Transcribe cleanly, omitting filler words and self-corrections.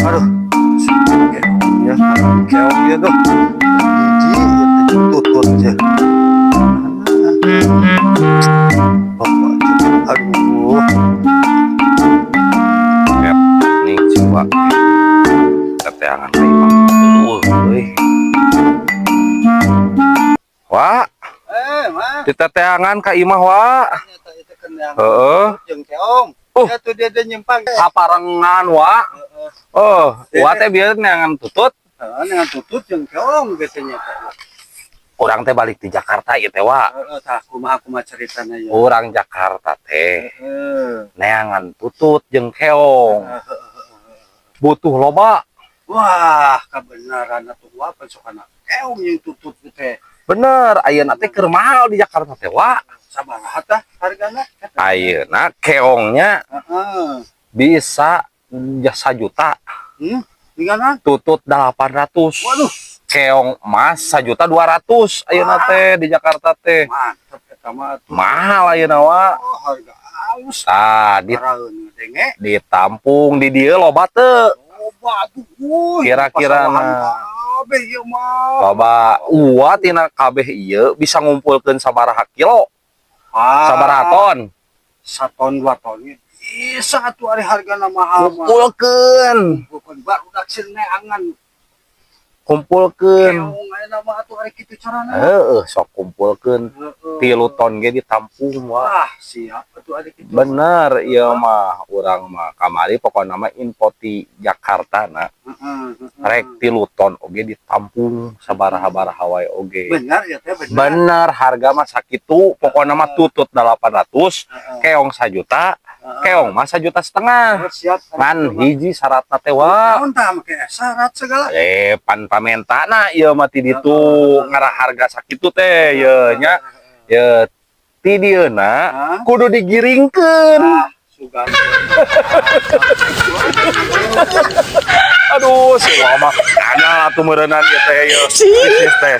Aduh, keong ya, keong ya tuh. Hiji, ya, tutut ya. Bapak, aduh. Yap, nih coba. Teteangan ka imah. Euy. Wah, Eh, mah. Diteteangan ka imah, Wa. Ternyata itu kendang. Heeh. Jeung keong. Oh. Ya tuh dia nyimpang. Kaparengan, Wa. Heeh. Oh, Wa teh bieu neangan tutut. Heeh, dengan tutut jeung keong biasanya teh. Urang teh balik di Jakarta ieu teh, Wa. Heeh, tah kumaha kumaha ceritana ya. Urang Jakarta teh Heeh. neangan tutut jeung keong. Butuh loba. Wah, kebenaran atuh, wa, sokana keong jeung tutut teh. Bener, ayeuna teh keur mahal di Jakarta teh, Wa. Sabaraha tah hargana? Ayeuna keongnya Heeh. bisa jasa juta, Dengan tutut 800. Waduh. Keong emas 1.200.000 ayeuna teh di Jakarta teh. Mantap eta mah atuh. Mahal ayeuna, Wa. Oh, harga alus. Tah, di Karaeun denge. Ditampung di dieu loba teu? Loba atuh. Uy, Kira-kira pasawahan na. Kabeh ieu mah. Loba. Uwa tina kabeh ieu bisa ngumpulkeun sabaraha kilo? Ah, Sabaraha ton? Saton 2 ton bisa atuh, ari hargana mahal mah. Kumpulkeun. Bukan barudak neangan Kumpulkeun. Keong ayeuna mah atuh, ari kitu carana. Heeh, sok kumpulkeun. Heeh. 3 ton ge ditampung, Wa. Wah, siap atuh ari kitu. Bener, ieu mah urang mah kamari pokokna mah info ti Jakarta na. Heeh, heeh. Rek 3 ton oge ditampung, sabaraha-baraha wae oge. Benar ya teh, benar. Bener, harga mah sakitu pokokna mah, tutut 800, Heeh. keong 1 juta, Heeh. keong mah 1,5 juta. Oh, siap. Ngan hiji syaratna teh, Wa. Naon tah make syarat segala? Eh, pan pamentana ieu mah ti ditu ngarah harga sakitu teh ye nya ye ti dieuna Hah? Kudu digiringkeun. Ah, sugan. Aduh, si Wa mah kanyal atuh meureunan ieu teh, ieu bisnis teh.